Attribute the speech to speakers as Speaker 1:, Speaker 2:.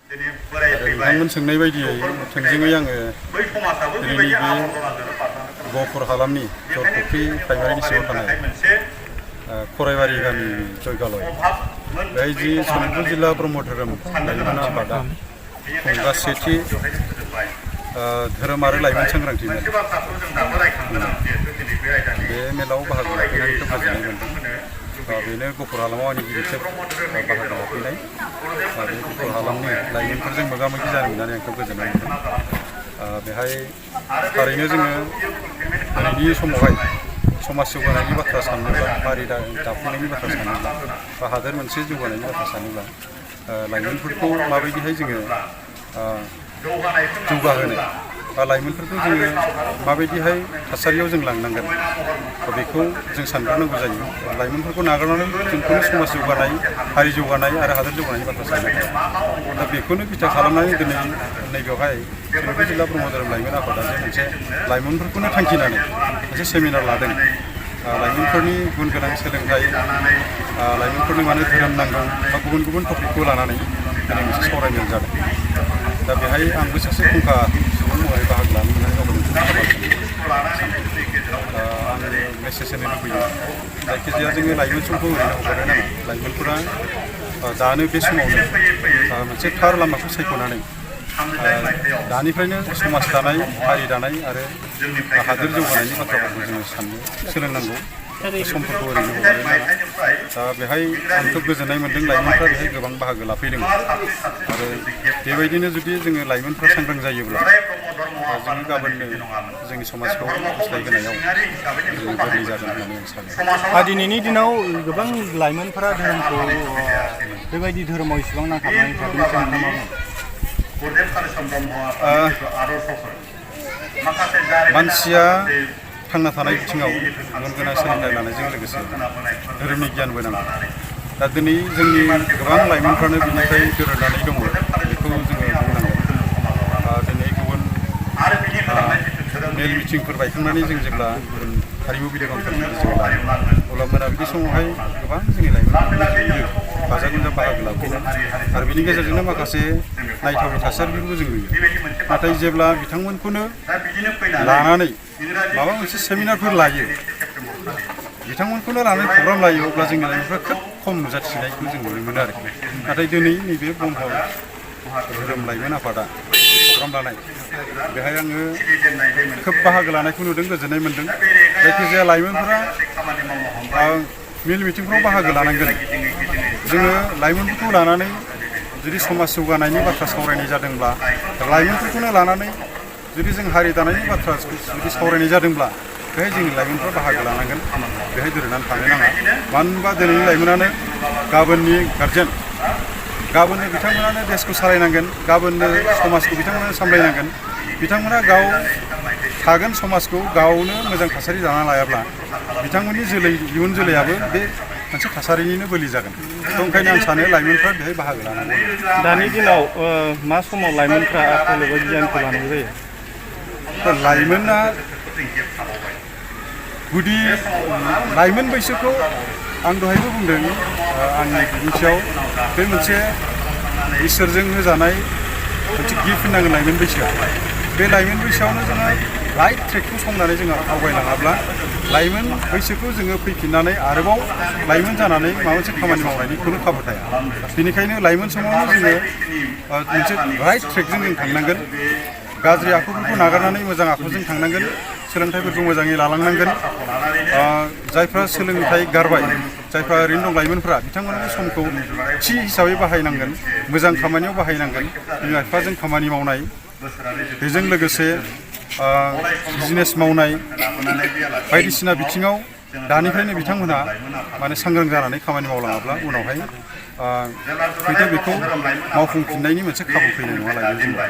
Speaker 1: नोंथांमोन सोंनाय बायदियै थोंजोङै आङो दिनैनि बे गहपुर हालामनि जरफुख्रि प्राइमारिनि सिङाव थानाय खराइबारि गामि जयगालय बेहाय जि सनितपुर जिल्ला ब्रह्म धोरोम लाइमोन आफादा खुंगा सेथि धोरोम आरो लाइमोन सांग्रांथि मेल बे मेलाव बाहागो लाफैनानै खोब गोजोननाय मोन्दों। बेनो गहपुर हालामाव आंनि गिबि खेब बाहागो लाफैनाय बे गहपुर हालामनि लाइमोनफोरजों मोगा मोगि जानो मोननानै आं खोब गोजोननाय मोन्दों। बेहाय थारैनो जोङो दिनैनि समावहाय समाज जौगानायनि बाथ्रा सानोब्ला हारि दाफुंनायनि बाथ्रा सानोब्ला बा हादोर मोनसे जौगानायनि बाथ्रा सानोब्ला लाइमोनफोरखौ माबायदिहाय जोङो जौगाहोनो बा लाइमोनफोरखौ जोङो माबायदिहाय थासारियाव जों लांनांगोन बेखौ जों सानग्रोनांगौ जायो। लाइमोनफोरखौ नागारनानै जोंखौनो समाज जौगानाय हारि जौगानाय आरो हादोर जौगानायनि बाथ्रा साननांगोन। दा बेखौनो बिथा खालामनानै दिनै नैबेवहाय सनितपुर जिल्ला ब्रह्म धोरोम लाइमोन आफादा जे मोनसे लाइमोनफोरखौनो थांखिनानै मोनसे सेमिनार लादों। लाइमोनफोरनि गुन गोनां सोलोंथाइ लाइमोनफोरनो मानो धोरोम नांगौ बा गुबुन गुबुन टपिकखौ लानानै दिनै मोनसे सावरायमेल जादों। दा बेहाय आंबो सासे फुंखा सुबुं महरै बाहागो लानो मोननानै गावनो मोनसे आङो मेसेज होनो लुबैयो जायखिजाया जोङो लाइमोन समखौ ओरैनो हगारनो नाङा। लाइमोनफोरा दानो बे समावनो मोनसे थार लामाखौ सायख'नानै दानिफ्रायनो समाज दानाय हारि दानाय आरो हादोर जौगानायनि बाथ्राफोरखौ जोङो साननो सोलोंनांगौ। समफोरखौ ओरैनो हगारनो नाङा। दा बेहाय आं खोब गोजोननाय मोन्दों लाइमोनफ्रा बेहाय गोबां बाहागो लाफैदों आरो बेबायदिनो जुदि जोङो लाइमोनफ्रा सांग्रां जायोब्ला जोङो गाबोननो जोंनि समाजखौ गुस्लायहोनायाव जोङो गोरलै जागोन होननानै आं सानो।
Speaker 2: दिनैनि दिनाव गोबां लाइमोनफोरा धोरोमखौ बेबायदि धोरोमाव इसेबां नांथाबनानै थादों सानना मा बुङो?
Speaker 1: मानसिया थांना थानाय बिथिङाव गुन गोनां सोलोंथाइ लानायजों लोगोसे धोरोमनि गियानबो नांगौ। दा दिनै जोंनि गोबां लाइमोनफ्रानो बिनिफ्राय दोरोदनानै दङ बेखौ जोङो बुंनांगोन। दिनै गुबुन मेल मिटिंफोर बायखांनानै जों जेब्ला गुबुन हारिमु बिदाफांफोर जों लायो अब्ला मोनाबिलि समावहाय गोबां जोंनि लाइमोनफोरनि गाजा गोमजा बाहागो लाफैनाय आरो बिनि गेजेरजोंनो माखासे नायथावै थासारिफोरखौ जों नुयो। नाथाय जेब्ला बिथांमोनखौनो लानानै माबा मोनसे सेमिनारफोर लायो बिथांमोनखौनो लानानै प्रग्राम लायो अब्ला जोंनि लाइमोनफ्रा खोब खम नुजाथिनायखौ जों नुनो मोनो आरोखि। नाथाय दिनै नैबे ब्रह्म धोरोम लाइमोन आफादा प्रग्राम लानाय बेहाय आङो खोब बाहागो लानायखौ नुदों, गोजोननाय मोन्दों। जायखिजाया लाइमोनफोरा मेल मिटिंफ्राव बाहागो लानांगोन। जोङो लाइमोनफोरखौ लानानै जुदि समाज जौगानायनि बाथ्रा सावरायनाय जादोंब्ला लाइमोनफोरखौनो लानानै जुदि जों हारि दानायनि बाथ्रा जुदि सावरायनाय जादोंब्ला बेहाय जोंनि लाइमोनफ्रा बाहागो लानांगोन। बेहाय दोरोदनानै थानो नाङा। मानो होनबा दिनैनि लाइमोनानो गाबोननि गारजेन, गाबोननो बिथांमोनानो देशखौ सालायनांगोन, गाबोननो समाजखौ बिथांमोनानो सामलायनांगोन। बिथांमोना गाव थागोन समाजखौ गावनो मोजां थासारि दाना लायाब्ला बिथांमोननि इयुन जोलैयाबो बे मोनसे थासारिनिनो बोलि जागोन। ओंखायनो आं सानो लाइमोनफ्रा बेहाय बाहागो लानांगौ।
Speaker 2: दानि दिनाव मा समाव लाइमोनफ्रा आखल एबा गियानखौ लानांगौ जायो?
Speaker 1: लाइमोना गुदि लाइमोन बैसोखौ आं दहायबो बुंदों आंनि बिबुंथियाव बे मोनसे इसोरजों होजानाय मोनसे गिफ्ट होनांगोन लाइमोन बैसोआ। बे लाइमोन बैसोआवनो जोङो राइट ट्रेकखौ संनानै जोङो आवगायलाङाब्ला लाइमोन बैसोखौ जोङो फैफिननानै आरोबाव लाइमोन जानानै माबा मोनसे खामानि मावनायनि खुनु खाबु थाया। बेनिखायनो लाइमोन समावनो जोङो मोनसे राइट ट्रेकजों जों थांनांगोन। गाज्रि आखुफोरखौ नागारनानै मोजां आखुजों थांनांगोन। सोलोंथाइफोरखौ मोजाङै लालांनांगोन। जायफ्रा सोलोंथाइ गारबाय, जायफ्रा ओरैनो दं लाइमोनफ्रा बिथांमोननि समखौ थि हिसाबै बाहायनांगोन, मोजां खामानियाव बाहायनांगोन। बिमा बिफाजों खामानि मावनाय, बेजों लोगोसे बिजनेस मावनाय बायदिसिना बिथिङाव दानिफ्रायनो बिथांमोनहा माने सांग्रां जानानै खामानि मावलाङाब्ला उनावहाय हयथ' बेखौ मावफुंफिननायनि मोनसे खाबु फैनाय नङा लाइमोन जिउआव।